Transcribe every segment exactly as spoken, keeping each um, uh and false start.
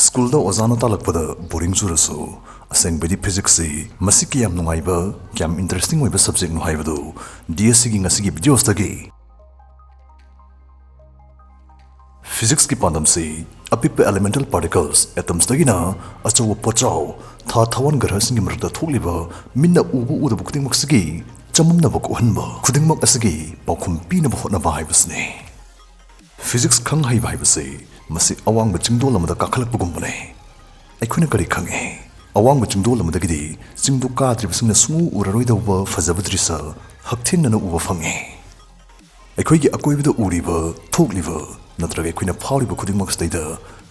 ꯁ꯭ꯀꯨꯜꯗ ꯑꯣꯖꯥꯅ ꯇꯥꯛꯂꯛꯄꯗ ꯕꯣꯔꯤꯡ ꯆꯨꯔꯁꯨ, ꯑꯁꯦꯡꯕꯗꯤ ꯐꯤꯖꯤꯛꯁꯁꯤ ꯃꯁꯤ ꯀꯌꯥꯝ ꯅꯨꯡꯉꯥꯏꯕ, ꯀꯌꯥꯝ ꯏꯟꯇꯔꯦꯁꯇꯤꯡ ꯑꯣꯏꯕ ꯁꯕꯖꯦꯛꯅꯣ ꯍꯥꯏꯕꯗꯨ ꯗꯤ ꯑꯦꯁ ꯁꯤꯒꯤ ꯉꯁꯤꯒꯤ ꯚꯤꯗꯤꯑꯣꯁꯤꯗꯒꯤ ꯐꯤꯖꯤꯛꯁꯀꯤ ꯄꯥꯟꯗꯝꯁꯤ ꯑꯄꯤꯛꯄ ꯑꯦꯂꯤꯃꯦꯟꯇꯦꯜ ꯄꯥꯔꯇꯤꯀꯜꯁ, ꯑꯦꯇꯝꯁꯇꯒꯤꯅ ꯑꯆꯧꯕ ꯄꯣꯠꯆꯥꯎ, ꯊꯥ ꯊꯋꯥꯟ ꯒ꯭ꯔꯍꯁꯤꯡꯒꯤ ꯃꯔꯛꯇ ꯊꯣꯛꯂꯤꯕ ꯃꯤꯠꯅ ꯎꯕ ꯎꯗꯕ ꯈꯨꯗꯤꯡꯃꯛꯁꯤꯒꯤ ꯆꯃꯝꯅꯕ ꯀꯣꯛꯍꯟꯕ, ꯈꯨꯗꯤꯡꯃꯛ ꯑꯁꯤꯒꯤ ꯄꯥꯎꯈꯨꯝ ꯄꯤꯅꯕ ꯍꯣꯠꯅꯕ ꯍꯥꯏꯕꯁꯤꯅꯤ꯫ ꯐꯤꯖꯤꯛꯁ ꯈꯪ ꯍꯩꯕ ꯍꯥꯏꯕꯁꯤ ꯃꯁꯤ ꯑꯋꯥꯡꯕ ꯆꯤꯡꯗꯣꯜ ꯑꯃꯗ ꯀꯥꯈꯠꯂꯛꯄꯒꯨꯝꯕꯅꯤ꯫ ꯑꯩꯈꯣꯏꯅ ꯀꯔꯤ ꯈꯪꯉꯤ? ꯑꯋꯥꯡꯕ ꯆꯤꯡꯗꯣꯜ ꯑꯃꯗꯒꯤꯗꯤ ꯆꯤꯡꯗꯨ ꯀꯥꯗ꯭ꯔꯤꯕꯁꯤꯡꯅ ꯁꯨꯡꯎ ꯎꯔꯔꯣꯏꯗꯧꯕ ꯐꯖꯕ ꯗ꯭ꯔꯤꯁ ꯍꯛꯊꯦꯡꯅꯅ ꯎꯕ ꯐꯪꯉꯤ꯫ ꯑꯩꯈꯣꯏꯒꯤ ꯑꯀꯣꯏꯕꯗ ꯎꯔꯤꯕ, ꯊꯣꯛꯂꯤꯕ, ꯅꯠꯇ꯭ꯔꯒ ꯑꯩꯈꯣꯏꯅ ꯐꯥꯎꯔꯤꯕ ꯈꯨꯗꯤꯡꯃꯛꯁꯤꯗꯩꯗ,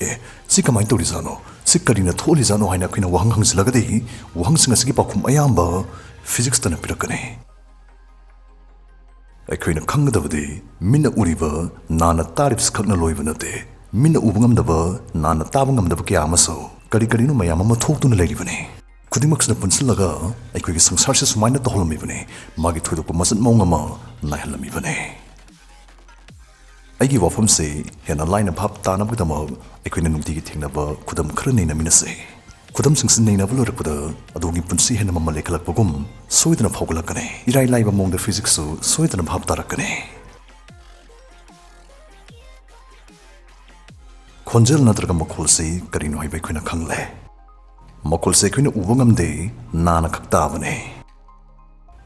"ꯑꯦ, ꯁꯤ ꯀꯃꯥꯏꯅ ꯇꯧꯔꯤꯖꯥꯠꯅꯣ? ꯁꯤ ꯀꯔꯤꯅ ꯊꯣꯛꯍꯜꯂꯤꯖꯥꯠꯅꯣ?" ꯍꯥꯏꯅ ꯑꯩꯈꯣꯏꯅ ꯋꯥꯍꯪ ꯍꯪꯖꯤꯜꯂꯒꯗꯤ, ꯋꯥꯍꯪꯁꯤꯡ ꯑꯁꯤꯒꯤ ꯄꯥꯎꯈꯨꯝ ꯑꯌꯥꯝꯕ ꯐꯤꯖꯤꯛꯁꯇꯅ ꯄꯤꯔꯛꯀꯅꯤ꯫ ꯑꯩꯈꯣꯏꯅ ꯈꯪꯒꯗꯕꯗꯤ, ꯃꯤꯠꯅ ꯎꯔꯤꯕ, ꯅꯥꯅ ꯇꯥꯔꯤꯕꯁꯤ ꯈꯛꯅ ꯂꯣꯏꯕ ꯅꯠꯇꯦ꯫ ꯃꯤꯠꯅ ꯎꯕ ꯉꯝꯗꯕ, ꯅꯥꯅ ꯇꯥꯕ ꯉꯝꯗꯕ ꯀꯌꯥ ꯑꯃꯁꯨ ꯀꯔꯤ ꯀꯔꯤꯅꯣ ꯃꯌꯥꯝ ꯑꯃ ꯊꯣꯛꯇꯨꯅ ꯂꯩꯔꯤꯕꯅꯤ꯫ ꯈꯨꯗꯤꯡꯃꯛꯁꯤꯅ ꯄꯨꯟꯁꯤꯜꯂꯒ ꯑꯩꯈꯣꯏꯒꯤ ꯁꯪꯁꯥꯔꯁꯦ ꯁꯨꯃꯥꯏꯅ ꯇꯧꯍꯜꯂꯝꯃꯤꯕꯅꯤ, ꯃꯥꯒꯤ ꯊꯣꯏꯗꯣꯛꯄ ꯃꯁꯛ ꯃꯑꯣꯡ ꯑꯃ ꯅꯥꯏꯍꯜꯂꯝꯃꯤꯕꯅꯤ꯫ ꯑꯩꯒꯤ ꯋꯥꯐꯝꯁꯤ ꯍꯦꯟꯅ ꯂꯥꯏꯅ ꯚꯥꯞ ꯇꯥꯅꯕꯒꯤꯗꯃꯛ ꯑꯩꯈꯣꯏꯅ ꯅꯨꯡꯇꯤꯒꯤ ꯊꯦꯡꯅꯕ ꯈꯨꯗꯝ ꯈꯔ ꯅꯩꯅꯃꯤꯟꯅꯁꯤ꯫ ꯈꯨꯗꯝꯁꯤꯡꯁꯤ ꯅꯩꯅꯕ ꯂꯣꯏꯔꯛꯄꯗ ꯑꯗꯣꯝꯒꯤ ꯄꯨꯟꯁꯤ ꯍꯦꯟꯅ ꯃꯃꯜ ꯂꯩꯈꯠꯂꯛꯄꯒꯨꯝ ꯁꯣꯏꯗꯅ ꯐꯥꯎꯒꯠꯂꯛꯀꯅꯤ꯫ ꯏꯔꯥꯏ ꯂꯥꯏꯕ ꯃꯑꯣꯡꯗ ꯐꯤꯖꯤꯛꯁꯁꯨ ꯁꯣꯏꯗꯅ ꯚꯥꯞ ꯇꯥꯔꯛꯀꯅꯤ꯫ ꯈꯣꯟꯖꯦꯜ ꯅꯠꯇ꯭ꯔꯒ ꯃꯈꯣꯜꯁꯤ ꯀꯔꯤꯅꯣ ꯍꯥꯏꯕ ꯑꯩꯈꯣꯏꯅ ꯈꯪꯂꯦ꯫ ꯃꯈꯣꯜꯁꯦ ꯑꯩꯈꯣꯏꯅ ꯎꯕ ꯉꯝꯗꯦ, ꯅꯥꯅ ꯈꯛ ꯇꯥꯕꯅꯦ꯫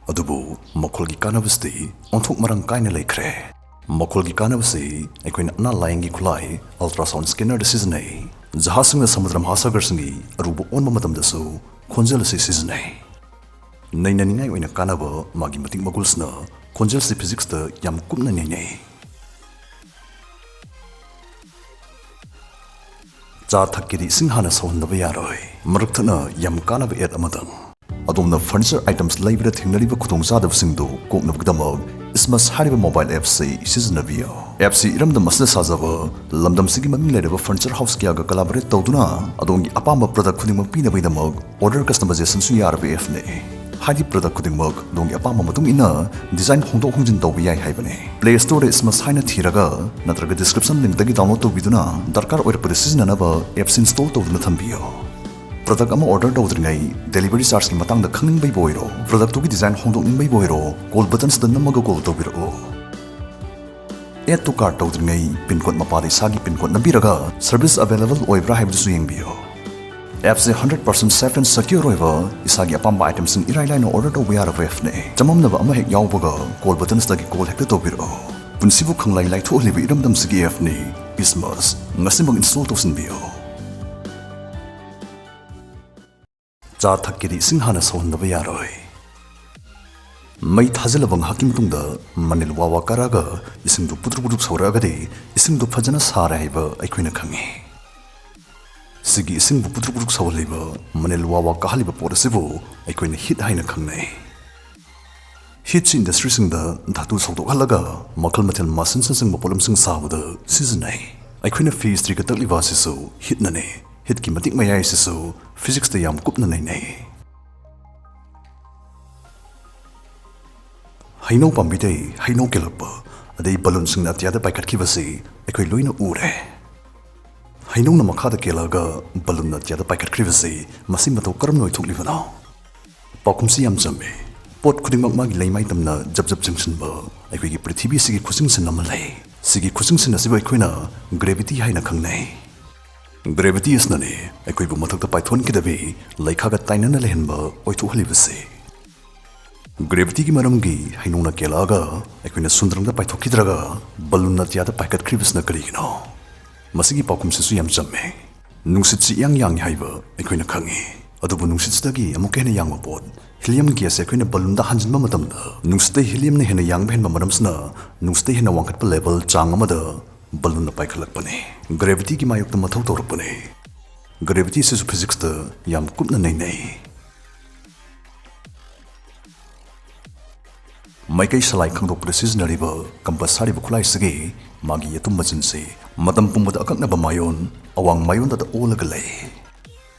ꯑꯗꯨꯕꯨ ꯃꯈꯣꯜꯒꯤ ꯀꯥꯟꯅꯕꯁꯤꯗꯤ ꯑꯣꯟꯊꯣꯛ ꯃꯔꯥꯡ ꯀꯥꯏꯅ ꯂꯩꯈ꯭ꯔꯦ꯫ ꯃꯈꯣꯜꯒꯤ ꯀꯥꯟꯅꯕꯁꯤ ꯑꯩꯈꯣꯏꯅ ꯑꯅꯥ ꯂꯥꯏꯌꯦꯡꯒꯤ ꯈꯨꯠꯂꯥꯏ ꯑꯜꯇ꯭ꯔꯥꯁꯥꯎꯟ ꯁ꯭ꯀꯦꯅꯔꯗ ꯁꯤꯖꯤꯟꯅꯩ꯫ ꯖꯍꯥꯖꯁꯤꯡꯅ ꯁꯃꯨꯗ꯭ꯔ ꯃꯍꯥꯁꯥꯒꯔꯁꯤꯡꯒꯤ ꯑꯔꯨꯕ ꯑꯣꯟꯕ ꯃꯇꯝꯗꯁꯨ ꯈꯣꯟꯖꯦꯜ ꯑꯁꯤ ꯁꯤꯖꯤꯟꯅꯩ꯫ ꯅꯩꯅꯅꯤꯡꯉꯥꯏ ꯑꯣꯏꯅ ꯀꯥꯟꯅꯕ ꯃꯥꯒꯤ ꯃꯇꯤꯛ ꯃꯒꯨꯜꯁꯤꯅ ꯈꯣꯟꯖꯦꯜꯁꯤ ꯐꯤꯖꯤꯛꯁꯇ ꯌꯥꯝ ꯀꯨꯞꯅ ꯅꯩꯅꯩ꯫ ꯆꯥ ꯊꯛꯀꯦꯗꯤ ꯏꯁꯤꯡ ꯍꯥꯟꯅ ꯁꯧꯍꯟꯗꯕ ꯌꯥꯔꯣꯏ꯫ ꯃꯔꯛ ꯊꯠꯅ ꯌꯥꯝ ꯀꯥꯟꯅꯕ ꯑꯦꯗ ꯑꯃꯇꯪ꯫ ꯑꯗꯣꯝꯅ furniture items ꯂꯩꯕꯗ ꯊꯦꯡꯅꯔꯤꯕ ꯈꯨꯗꯣꯡꯆꯥꯗꯕꯁꯤꯡꯗꯨ ꯀꯣꯛꯅꯕꯒꯤꯗꯃꯛ ꯏꯁꯃꯁ ꯍꯥꯏꯔꯤꯕ mobile app ꯁꯤ ꯁꯤꯖꯤꯟꯅꯕꯤꯌꯨ꯫ App ꯁꯤ ꯏꯔꯝꯗꯝ ꯑꯁꯤꯗ ꯁꯥꯖꯕ ꯂꯝꯗꯝꯁꯤꯒꯤ ꯃꯃꯤꯡ ꯂꯩꯔꯕ furniture house ꯀꯌꯥꯒ collaborate ꯇꯧꯗꯨꯅ ꯑꯗꯣꯝꯒꯤ ꯑꯄꯥꯝꯕ product ꯈꯨꯗꯤꯡꯃꯛ ꯄꯤꯅꯕꯒꯤꯗꯃꯛ order customization ꯁꯨ ꯌꯥꯔꯕ app ꯅꯤ꯫ ꯍꯥꯏꯗꯤ product ꯈꯨꯗꯤꯡꯃꯛ ꯑꯗꯣꯝꯒꯤ ꯑꯄꯥꯝꯕ ꯃꯇꯨꯡ ꯏꯟꯅ design ꯍꯣꯡꯗꯣꯛ ꯍꯣꯡꯖꯤꯟ ꯇꯧꯕ ꯌꯥꯏ ꯍꯥꯏꯕꯅꯤ꯫ Play Store ꯗ Smart ꯍꯥꯏꯅ ꯊꯤꯔꯒ ꯅꯠꯇ꯭ꯔꯒ description link ꯇꯒꯤ download ꯇꯧꯕꯤꯗꯨꯅ ꯗꯔꯀꯥꯔ ꯑꯣꯏꯔꯛꯄꯗ ꯁꯤꯖꯤꯟꯅꯅꯕ apps install ꯇꯧꯗꯨꯅ ꯊꯝꯕꯤꯌꯨ꯫ Product ꯑꯃ order ꯇꯧꯗ꯭ꯔꯤꯉꯩ delivery charge ꯀꯤ ꯃꯇꯥꯡꯗ ꯈꯪꯅꯤꯡꯕꯩꯕꯨ ꯑꯣꯏꯔꯣ, product ꯇꯨꯒꯤ design ꯍꯣꯡꯗꯣꯛꯅꯤꯡꯕꯩꯕꯨ ꯑꯣꯏꯔꯣ, call button ꯁꯤꯗ ꯅꯝꯃꯒ call ꯇꯧꯕꯤꯔꯛꯎ꯫ Add to cart ꯇꯧꯗ꯭ꯔꯤꯉꯩ pin code ꯃꯄꯥꯗ ꯏꯁꯥꯒꯤ pin code ꯅꯝꯕꯤꯔꯒ service available ꯑꯣꯏꯕ꯭ꯔꯥ ꯍꯥꯏꯕꯗꯨꯁꯨ ꯌꯦꯡꯕꯤꯌꯨ꯫ Apps say hundred percent safe and secure ꯑꯣꯏꯕ, ꯏꯁꯥꯒꯤ ꯑꯄꯥꯝꯕ item ꯁꯤꯡ ꯏꯔꯥꯏ ꯂꯥꯏꯅ order ꯇꯧꯕ ꯌꯥꯔꯕ app ꯅꯤ꯫ ꯆꯃꯝꯅꯕ ꯑꯃ ꯍꯦꯛ ꯌꯥꯎꯕꯒ call button ꯁꯤꯗꯒꯤ call ꯍꯦꯛꯇ ꯇꯧꯕꯤꯔꯛꯎ꯫ ꯄꯨꯟꯁꯤꯕꯨ ꯈꯪꯂꯥꯏ ꯂꯥꯏꯊꯣꯛꯍꯜꯂꯤꯕ ꯏꯔꯝꯗꯝꯁꯤꯒꯤ app ꯅꯤ꯫ Smart, ꯉꯁꯤꯃꯛ install ꯇꯧꯁꯤꯟꯕꯤꯌꯨ꯫ ꯆꯥ ꯊꯛꯀꯦꯗꯤ ꯏꯁꯤꯡ ꯍꯥꯟꯅ ꯁꯧꯍꯟꯗꯕ ꯌꯥꯔꯣꯏ꯫ ꯃꯩ ꯊꯥꯖꯤꯜꯂꯕ ꯉꯥꯏꯍꯥꯛꯀꯤ ꯃꯇꯨꯡꯗ ꯃꯅꯤꯜ ꯋꯥ ꯋꯥ ꯀꯥꯔꯛꯑꯒ ꯏꯁꯤꯡꯗꯨ ꯄꯨꯗ꯭ꯔꯨꯛ ꯄꯨꯗ꯭ꯔꯨꯛ ꯁꯧꯔꯛꯑꯒꯗꯤ ꯏꯁꯤꯡꯗꯨ ꯐꯖꯅ ꯁꯥꯔꯦ ꯍꯥꯏꯕ ꯑꯩꯈꯣꯏꯅ ꯈꯪꯉꯤ꯫ ꯁꯤꯒꯤ ꯏꯁꯤꯡꯕꯨ ꯄꯨꯗ꯭ꯔꯨꯛ ꯄꯨꯗ꯭ꯔꯨꯛ ꯁꯧꯍꯜꯂꯤꯕ, ꯃꯅꯤꯜ ꯋꯥ ꯋꯥ ꯀꯥꯍꯜꯂꯤꯕ ꯄꯣꯠ ꯑꯁꯤꯕꯨ ꯑꯩꯈꯣꯏꯅ heat ꯍꯥꯏꯅ ꯈꯪꯅꯩ꯫ Heat ꯁꯤ industry ꯁꯤꯡꯗ ꯙꯥꯇꯨ ꯁꯧꯗꯣꯛꯍꯜꯂꯒ ꯃꯈꯜ ꯃꯊꯦꯜ ꯃꯁꯤꯟꯁꯅꯆꯤꯡꯕ ꯄꯣꯠꯂꯝꯁꯤꯡ ꯁꯥꯕꯗ ꯁꯤꯖꯤꯟꯅꯩ꯫ ꯑꯩꯈꯣꯏꯅ ꯐꯤ ꯏꯁꯇ꯭ꯔꯤꯒ ꯇꯛꯂꯤꯕ ꯑꯁꯤꯁꯨ heat ꯅꯅꯤ꯫ Heat ꯀꯤ ꯃꯇꯤꯛ ꯃꯌꯥꯏ ꯑꯁꯤꯁꯨ physics ꯇ ꯌꯥꯝ ꯀꯨꯞꯅ ꯅꯩꯅꯩ꯫ ꯍꯩꯅꯧ ꯄꯥꯝꯕꯤꯗꯩ ꯍꯩꯅꯧ ꯀꯦꯜꯂꯛꯄ, ꯑꯗꯩ balloon ꯁꯤꯡꯅ ꯑꯇꯤꯌꯥꯗ ꯄꯥꯏꯈꯠꯈꯤꯕꯁꯤ ꯑꯩꯈꯣꯏ ꯂꯣꯏꯅ ꯎꯔꯦ꯫ ꯍꯩꯅꯧꯅ ꯃꯈꯥꯗ ꯀꯦꯜꯂꯛꯑꯒ balloon ꯅ ꯑꯇꯤꯌꯥꯗ ꯄꯥꯏꯈꯠꯈ꯭ꯔꯤꯕꯁꯤ ꯃꯁꯤ ꯃꯇꯧ ꯀꯔꯝꯅ ꯑꯣꯏꯊꯣꯛꯂꯤꯕꯅꯣ? ꯄꯥꯎꯈꯨꯝꯁꯤ ꯌꯥꯝ ꯆꯝꯃꯤ꯫ ꯄꯣꯠ ꯈꯨꯗꯤꯡꯃꯛ ꯃꯥꯒꯤ ꯂꯩꯃꯥꯏ ꯇꯝꯅ ꯖꯞ ꯖꯞ ꯆꯤꯡꯁꯤꯟꯕ ꯑꯩꯈꯣꯏꯒꯤ ꯄ꯭ꯔꯤꯊꯤꯕꯤꯁꯤꯒꯤ ꯈꯨꯆꯤꯡꯁꯤꯟ ꯑꯃ ꯂꯩ꯫ ꯁꯤꯒꯤ ꯈꯨꯆꯤꯡꯁꯤꯟ ꯑꯁꯤꯕꯨ ꯑꯩꯈꯣꯏꯅ gravity ꯍꯥꯏꯅ ꯈꯪꯅꯩ꯫ Gravity ꯑꯁꯤꯅꯅꯤ ꯑꯩꯈꯣꯏꯕꯨ ꯃꯊꯛꯇ ꯄꯥꯏꯊꯣꯟꯈꯤꯗꯕꯤ ꯂꯩꯈꯥꯒ ꯇꯥꯏꯅꯅ ꯂꯩꯍꯟꯕ ꯑꯣꯏꯊꯣꯛꯍꯜꯂꯤꯕꯁꯤ꯫ Gravity ꯒꯤ ꯃꯔꯝꯒꯤ ꯍꯩꯅꯧꯅ ꯀꯦꯜꯂꯛꯑꯒ ꯑꯩꯈꯣꯏꯅ ꯁꯨꯟꯗ꯭ꯔꯪꯗ ꯄꯥꯏꯊꯣꯛꯈꯤꯗ꯭ꯔꯒ balloon ꯅ ꯑꯇꯤꯌꯥꯗ ꯄꯥꯏꯈꯠꯈ꯭ꯔꯤꯕꯁꯤꯅ ꯀꯔꯤꯒꯤꯅꯣ? ꯃꯁꯤꯒꯤ ꯄꯥꯎꯈꯨꯝꯁꯤꯁꯨ ꯌꯥꯝ ꯆꯝꯃꯦ꯫ ꯅꯨꯡꯁꯤꯠꯁꯤ ꯏꯌꯥꯡ ꯌꯥꯡꯏ ꯍꯥꯏꯕ ꯑꯩꯈꯣꯏꯅ ꯈꯪꯉꯤ, ꯑꯗꯨꯕꯨ ꯅꯨꯡꯁꯤꯠꯁꯤꯗꯒꯤ ꯑꯃꯨꯛꯀ ꯍꯦꯟꯅ ꯌꯥꯡꯕ ꯄꯣꯠ helium gas ꯁꯦ ꯑꯩꯈꯣꯏꯅ balloon ꯗ ꯍꯥꯟꯖꯤꯟꯕ ꯃꯇꯝꯗ ꯅꯨꯡꯁꯤꯠꯇ helium ꯅ ꯍꯦꯟꯅ ꯌꯥꯡꯕ ꯍꯦꯟꯕ ꯃꯔꯝꯁꯤꯅ ꯅꯨꯡꯁꯤꯠꯇ ꯍꯦꯟꯅ ꯋꯥꯡꯈꯠꯄ level ꯆꯥꯡ ꯑꯃꯗ balloon ꯅ ꯄꯥꯏꯈꯠꯂꯛꯄꯅꯤ꯫ Gravity ꯒꯤ ꯃꯥꯌꯣꯛꯇ ꯃꯊꯧ ꯇꯧꯔꯛꯄꯅꯤ꯫ Gravity ꯑꯁꯤꯁꯨ physics ꯇ ꯌꯥꯝ ꯀꯨꯞꯅ ꯅꯩꯅꯩ꯫ ꯃꯥꯏꯀꯩ ꯁꯂꯥꯏ ꯈꯪꯗꯣꯛꯄꯗ ꯁꯤꯖꯤꯟꯅꯔꯤꯕ compass ꯍꯥꯏꯔꯤꯕ ꯈꯨꯠꯂꯥꯏꯁꯤꯒꯤ ꯃꯥꯒꯤ ꯌꯦꯇꯨꯝ ꯃꯆꯤꯟꯁꯤ ꯃꯇꯝ ꯄꯨꯝꯕꯗ ꯑꯀꯛꯅꯕ ꯃꯥꯏꯑꯣꯟ, ꯑꯋꯥꯡ ꯃꯥꯏꯑꯣꯟꯗꯇ ꯑꯣꯜꯂꯒ ꯂꯩ꯫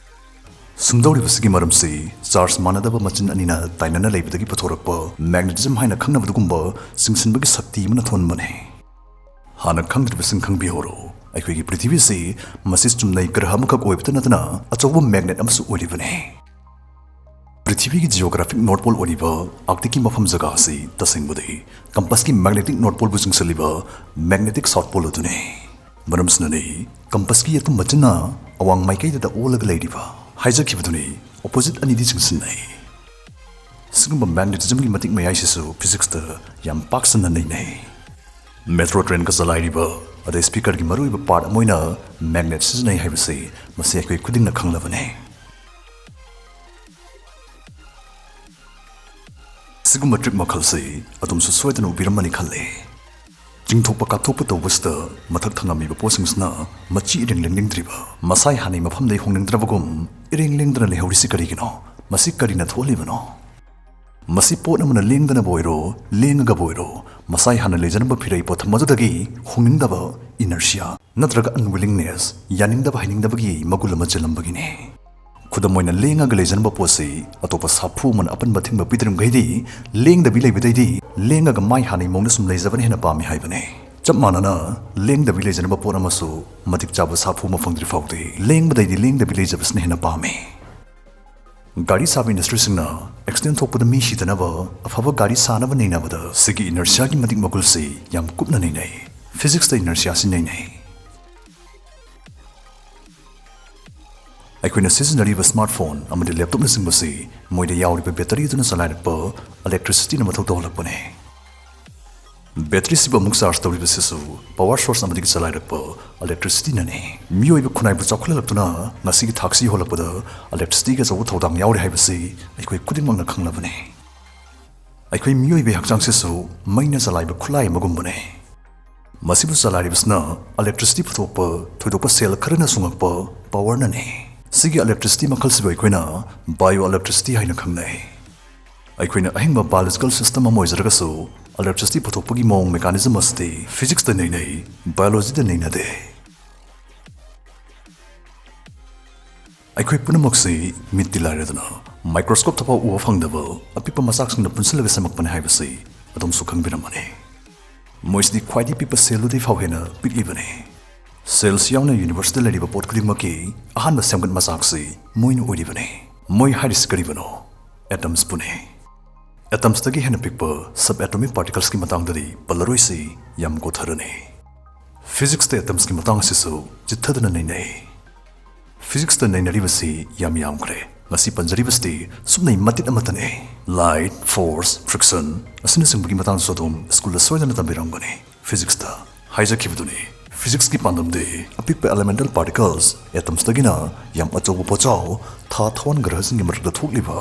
ꯁꯨꯝꯗꯧꯔꯤꯕꯁꯤꯒꯤ ꯃꯔꯝꯁꯤ ꯆꯥꯔꯖ ꯃꯥꯟꯅꯗꯕ ꯃꯆꯤꯟ ꯑꯅꯤꯅ ꯇꯥꯏꯅꯅ ꯂꯩꯕꯗꯒꯤ ꯄꯨꯊꯣꯔꯛꯄ ꯃꯦꯒꯅꯦꯇꯤꯖꯝ ꯍꯥꯏꯅ ꯈꯪꯅꯕꯗꯨꯒꯨꯝꯕ ꯆꯤꯡꯁꯤꯟꯕꯒꯤ ꯁꯛꯇꯤ ꯑꯃꯅ ꯊꯣꯟꯕꯅꯤ꯫ ꯍꯥꯟꯅ ꯈꯪꯗ꯭ꯔꯤꯕꯁꯤꯡ ꯈꯪꯕꯤꯍꯧꯔꯣ꯫ ꯑꯩꯈꯣꯏꯒꯤ ꯄ꯭ꯔꯤꯊꯤꯕꯤꯁꯤ ꯃꯁꯤ ꯆꯨꯝꯅꯩ ꯒ꯭ꯔꯍ ꯑꯃꯈꯛ ꯑꯣꯏꯕꯇ ꯅꯠꯇꯅ ꯑꯆꯧꯕ ꯃꯦꯒꯅꯦꯠ ꯑꯃꯁꯨ ꯑꯣꯏꯔꯤꯕꯅꯤ꯫ ꯄ꯭ꯔꯤꯊꯤꯕꯤꯒꯤ geographic North Pole ꯑꯣꯏꯔꯤꯕ ꯑꯥꯔꯛꯇꯤꯛꯀꯤ ꯃꯐꯝ ꯖꯒꯥ ꯑꯁꯤ ꯇꯁꯦꯡꯕꯗꯤ ꯀꯝꯄꯁꯀꯤ magnetic North Poleꯕꯨ ꯆꯤꯡꯁꯤꯜꯂꯤꯕ magnetic South Pole ꯑꯗꯨꯅꯤ꯫ ꯃꯔꯝꯁꯤꯅꯅꯤ ꯀꯝꯄꯁꯀꯤ ꯌꯦꯇꯨꯝ ꯃꯆꯤꯟꯅ ꯑꯋꯥꯡ ꯃꯥꯏꯀꯩꯗꯇ ꯑꯣꯜꯂꯒ ꯂꯩꯔꯤꯕ ꯍꯥꯏꯖꯈꯤꯕꯗꯨꯅꯤ꯫ ꯑꯣꯄꯣꯖꯤꯠ ꯑꯅꯤꯗꯤ ꯆꯤꯡꯁꯤꯟꯅꯩ꯫ ꯁꯤꯒꯨꯝꯕ ꯃꯦꯒꯅꯦꯇꯤꯖꯝꯒꯤ ꯃꯇꯤꯛ ꯃꯌꯥꯏꯁꯤꯁꯨ ꯐꯤꯖꯤꯛꯁꯇ ꯌꯥꯝ ꯄꯥꯛ ꯁꯟꯅ ꯅꯩꯅꯩ꯫ ꯃꯦꯇ꯭ꯔꯣ ꯇ꯭ꯔꯦꯟꯒ ꯆꯂꯥꯏꯔꯤꯕ, ꯑꯗꯩ ꯁ꯭ꯄꯤꯀꯔꯒꯤ ꯃꯔꯨꯑꯣꯏꯕ ꯄꯥꯔꯠ ꯑꯃ ꯑꯣꯏꯅ ꯃꯦꯒꯅꯦꯠ ꯁꯤꯖꯤꯟꯅꯩ ꯍꯥꯏꯕꯁꯤ ꯃꯁꯤ ꯑꯩꯈꯣꯏ ꯈꯨꯗꯤꯡꯅ ꯈꯪꯂꯕꯅꯤ꯫ ꯁꯤꯒꯨꯝꯕ ꯇ꯭ꯔꯤꯛ ꯃꯈꯜꯁꯤ ꯑꯗꯣꯝꯁꯨ ꯁꯣꯏꯗꯅ ꯎꯕꯤꯔꯝꯃꯅꯤ ꯈꯜꯂꯤ꯫ ꯆꯤꯡꯊꯣꯛꯄ ꯀꯥꯞꯊꯣꯛꯄ ꯇꯧꯕꯁꯤꯗ ꯃꯊꯛ ꯊꯪꯉꯝꯃꯤꯕ ꯄꯣꯠꯁꯤꯡꯁꯤꯅ ꯃꯆꯤ ꯏꯔꯦꯡ ꯂꯦꯡꯅꯤꯡꯗ꯭ꯔꯤꯕ, ꯃꯁꯥꯏ ꯍꯥꯟꯅꯩ ꯃꯐꯝꯗꯩ ꯍꯣꯡꯅꯤꯡꯗ꯭ꯔꯕꯒꯨꯝ ꯏꯔꯦꯡ ꯂꯦꯡꯗꯅ ꯂꯩꯍꯧꯔꯤꯁꯤ ꯀꯔꯤꯒꯤꯅꯣ? ꯃꯁꯤ ꯀꯔꯤꯅ ꯊꯣꯛꯍꯜꯂꯤꯕꯅꯣ? ꯃꯁꯤ ꯄꯣꯠ ꯑꯃꯅ ꯂꯦꯡꯗꯅꯕꯨ ꯑꯣꯏꯔꯣ, ꯂꯦꯡꯉꯒꯕꯨ ꯑꯣꯏꯔꯣ, ꯃꯁꯥꯏ ꯍꯥꯟꯅ ꯂꯩꯖꯔꯝꯕ ꯐꯤꯔꯩ ꯄꯣꯠꯊꯝ ꯑꯗꯨꯗꯒꯤ ꯍꯣꯡꯅꯤꯡꯗꯕ, inertia, ꯅꯠꯇ꯭ꯔꯒ unwillingness, ꯌꯥꯅꯤꯡꯗꯕ ꯍꯩꯅꯤꯡꯗꯕꯒꯤ ꯃꯒꯨꯟ ꯑꯃ ꯆꯦꯜꯂꯝꯕꯒꯤꯅꯤ꯫ ꯈꯨꯗꯝ ꯑꯣꯏꯅ, ꯂꯦꯡꯉꯒ ꯂꯩꯖꯔꯝꯕ ꯄꯣꯠꯁꯤ ꯑꯇꯣꯞꯄ ꯁꯥꯐꯨ ꯑꯃꯅ ꯑꯄꯟꯕ ꯊꯤꯡꯕ ꯄꯤꯗ꯭ꯔꯤꯃꯈꯩꯗꯤ, ꯂꯦꯡꯗꯕꯤ ꯂꯩꯕꯗꯩꯗꯤ ꯂꯦꯡꯉꯒ ꯃꯥꯏ ꯍꯥꯟꯅꯩ ꯃꯑꯣꯡꯗ ꯁꯨꯝ ꯂꯩꯖꯕꯅ ꯍꯦꯟꯅ ꯄꯥꯝꯃꯤ ꯍꯥꯏꯕꯅꯤ꯫ ꯆꯞ ꯃꯥꯟꯅꯅ, ꯂꯦꯡꯗꯕꯤ ꯂꯩꯖꯔꯝꯕ ꯄꯣꯠ ꯑꯃꯁꯨ ꯃꯇꯤꯛ ꯆꯥꯕ ꯁꯥꯐꯨ ꯑꯃ ꯐꯪꯗ꯭ꯔꯤ ꯐꯥꯎꯗꯤ, ꯂꯦꯡꯕꯗꯩꯗꯤ ꯂꯦꯡꯗꯕꯤ ꯂꯩꯖꯕꯁꯤꯅ ꯍꯦꯟꯅ ꯄꯥꯝꯃꯤ꯫ ꯒꯥꯔꯤ ꯁꯥꯕ ꯏꯟꯗꯁꯇ꯭ꯔꯤꯁꯤꯡꯅ ꯑꯦꯛꯁꯤꯗꯦꯟ ꯊꯣꯛꯄꯗ ꯃꯤ ꯁꯤꯗꯅꯕ ꯑꯐꯕ ꯒꯥꯔꯤ ꯁꯥꯅꯕ ꯅꯩꯅꯕꯗ ꯁꯤꯒꯤ inertiaꯒꯤ ꯃꯇꯤꯛ ꯃꯒꯨꯜꯁꯤ ꯌꯥꯝ ꯀꯨꯞꯅ ꯅꯩꯅꯩ꯫ ꯐꯤꯖꯤꯛꯁꯇ inertiaꯁꯤ ꯅꯩꯅꯩ꯫ ꯑꯩꯈꯣꯏꯅ ꯁꯤꯖꯤꯟꯅꯔꯤꯕ ꯁ꯭ꯃꯥꯔꯠꯐꯣꯟ ꯑꯃꯗꯤ ꯂꯦꯞꯇꯣꯞꯅꯆꯤꯡꯕꯁꯤ ꯃꯣꯏꯗ ꯌꯥꯎꯔꯤꯕ ꯕꯦꯇꯔꯤ ꯑꯗꯨꯅ ꯆꯂꯥꯏꯔꯛꯄ ꯏꯂꯦꯛꯇ꯭ꯔꯤꯁꯤꯇꯤꯅ ꯃꯊꯧ ꯇꯧꯍꯜꯂꯛꯄꯅꯤ꯫ ꯕꯦꯇ꯭ꯔꯤꯁꯤꯕꯨ ꯑꯃꯨꯛ ꯆꯥꯔꯖ ꯇꯧꯔꯤꯕꯁꯤꯁꯨ ꯄꯥꯋꯔ ꯁꯣꯔꯁ ꯑꯃꯗꯒꯤ ꯆꯂꯥꯏꯔꯛꯄ ꯏꯂꯦꯛꯇ꯭ꯔꯤꯁꯤꯇꯤꯅꯅꯤ꯫ ꯃꯤꯑꯣꯏꯕ ꯈꯨꯟꯅꯥꯏꯕꯨ ꯆꯥꯎꯈꯠꯍꯜꯂꯛꯇꯨꯅ ꯉꯁꯤꯒꯤ ꯊꯥꯛꯁꯤ ꯌꯧꯍꯜꯂꯛꯄꯗ ꯏꯂꯦꯛꯇ꯭ꯔꯤꯁꯤꯇꯤꯒꯤ ꯑꯆꯧꯕ ꯊꯧꯗꯥꯡ ꯌꯥꯎꯔꯤ ꯍꯥꯏꯕꯁꯤ ꯑꯩꯈꯣꯏ ꯈꯨꯗꯤꯡꯃꯛꯅ ꯈꯪꯂꯕꯅꯤ꯫ ꯑꯩꯈꯣꯏ ꯃꯤꯑꯣꯏꯕꯒꯤ ꯍꯛꯆꯥꯡꯁꯤꯁꯨ ꯃꯩꯅ ꯆꯂꯥꯏꯕ ꯈꯨꯠꯂꯥꯏ ꯑꯃꯒꯨꯝꯕꯅꯤ꯫ ꯃꯁꯤꯕꯨ ꯆꯂꯥꯏꯔꯤꯕꯁꯤꯅ ꯏꯂꯦꯛꯇ꯭ꯔꯤꯁꯤꯇꯤ ꯄꯨꯊꯣꯛꯄ ꯊꯣꯏꯗꯣꯛꯄ ꯁꯦꯜ ꯈꯔꯅ ꯁꯨꯡꯉꯛꯄ ꯄꯥꯋꯔꯅꯅꯤ꯫ ꯁꯤꯒꯤ ꯏꯂꯦꯛꯇ꯭ꯔꯤꯁꯤꯇꯤ ꯃꯈꯜꯁꯤꯕꯨ ꯑꯩꯈꯣꯏꯅ ꯕꯥꯏꯑꯣ ꯏꯂꯦꯛꯇ꯭ꯔꯤꯁꯤꯇꯤ ꯍꯥꯏꯅ ꯈꯪꯅꯩ꯫ ꯑꯩꯈꯣꯏꯅ ꯑꯍꯤꯡꯕ ꯕꯥꯏꯑꯣꯂꯣꯖꯤꯀꯦꯜ ꯁꯤꯁꯇꯦꯝ ꯑꯃ ꯑꯣꯏꯖꯔꯒꯁꯨ, ꯏꯂꯦꯛꯇ꯭ꯔꯤꯁꯤꯇꯤ ꯄꯨꯊꯣꯛꯄꯒꯤ ꯃꯑꯣꯡ ꯃꯦꯀꯥꯅꯤꯖꯝ ꯑꯁꯤꯗꯤ ꯐꯤꯖꯤꯛꯁꯇ ꯅꯩꯅꯩ, ꯕꯥꯏꯑꯣꯂꯣꯖꯤꯗ ꯅꯩꯅꯗꯦ꯫ ꯑꯩꯈꯣꯏ ꯄꯨꯝꯅꯃꯛꯁꯤ ꯃꯤꯠꯇꯤ ꯂꯥꯏꯔꯗꯅ ꯃꯥꯏꯀ꯭ꯔꯣꯁꯀꯣꯞꯇꯐꯥꯎ ꯎꯕ ꯐꯪꯗꯕ ꯑꯄꯤꯛꯄ ꯃꯆꯥꯛꯁꯤꯡꯅ ꯄꯨꯟꯁꯤꯜꯂꯒ ꯁꯦꯝꯃꯛꯄꯅꯤ ꯍꯥꯏꯕꯁꯤ ꯑꯗꯣꯝꯁꯨ ꯈꯪꯕꯤꯔꯝꯃꯅꯤ꯫ ꯃꯣꯏꯁꯤꯗꯤ ꯈ꯭ꯋꯥꯏꯗꯒꯤ ꯄꯤꯛꯄ ꯁꯦꯜꯗꯨꯗꯒꯤ ꯐꯥꯎ ꯍꯦꯟꯅ ꯄꯤꯛꯂꯤꯕꯅꯤ꯫ ꯁꯦꯜꯁꯤ ꯌꯥꯎꯅ ꯌꯨꯅꯤꯚꯔꯁꯇ ꯂꯩꯔꯤꯕ ꯄꯣꯠ ꯈꯨꯗꯤꯡꯃꯛꯀꯤ ꯑꯍꯥꯟꯕ ꯁꯦꯝꯒꯠ ꯃꯆꯥꯛꯁꯤ ꯃꯣꯏꯅ ꯑꯣꯏꯔꯤꯕꯅꯤ꯫ ꯃꯣꯏ ꯍꯥꯏꯔꯤꯁꯤ ꯀꯔꯤꯕꯨꯅꯣ? ꯑꯦꯇꯝꯁꯄꯨꯅꯤ꯫ ꯑꯦꯇꯝꯁꯇꯒꯤ ꯍꯦꯟꯅ ꯄꯤꯛꯄ ꯁꯕ ꯑꯦꯇꯣꯃꯤꯛ ꯄꯥꯔꯇꯤꯀꯜꯁꯀꯤ ꯃꯇꯥꯡꯗꯗꯤ ꯄꯜꯂꯔꯣꯏꯁꯤ, ꯌꯥꯝ ꯀꯣꯊꯔꯅꯤ꯫ ꯐꯤꯖꯤꯛꯁꯇ ꯑꯦꯇꯝꯁꯀꯤ ꯃꯇꯥꯡ ꯑꯁꯤꯁꯨ ꯆꯤꯠꯊꯗꯅ ꯅꯩꯅꯩ꯫ ꯐꯤꯖꯤꯛꯁꯇ ꯅꯩꯅꯔꯤꯕꯁꯤ ꯌꯥꯝ ꯌꯥꯝꯈ꯭ꯔꯦ꯫ ꯉꯁꯤ ꯄꯟꯖꯔꯤꯕꯁꯤꯗꯤ ꯁꯨꯞꯅꯩ ꯃꯇꯤꯛ ꯑꯃꯇꯅꯤ꯫ ꯂꯥꯏꯠ, ꯐꯣꯔꯁ, ꯐ꯭ꯔꯤꯛꯁꯟ ꯑꯁꯤꯅꯆꯤꯡꯕꯒꯤ ꯃꯇꯥꯡꯗꯁꯨ ꯑꯗꯨꯝ ꯁ꯭ꯀꯨꯜꯗ ꯁꯣꯏꯗꯅ ꯇꯝꯕꯤꯔꯝꯒꯅꯤ꯫ ꯐꯤꯖꯤꯛꯁꯇ ꯍꯥꯏꯖꯈꯤꯕꯗꯨꯅꯤ꯫ ꯐꯤꯖꯤꯛꯁꯀꯤ ꯄꯥꯟꯗꯝꯗꯤ ꯑꯄꯤꯛꯄ ꯑꯦꯂꯦꯃꯦꯟꯇꯦꯜ ꯄꯥꯔꯇꯤꯀꯜꯁ, ꯑꯦꯇꯝꯁꯇꯒꯤꯅ ꯌꯥꯝ ꯑꯆꯧꯕ ꯄꯣꯠꯆꯥꯎ, ꯊꯥ ꯊꯋꯥꯟ ꯒ꯭ꯔꯍꯁꯤꯡꯒꯤ ꯃꯔꯛꯇ ꯊꯣꯛꯂꯤꯕ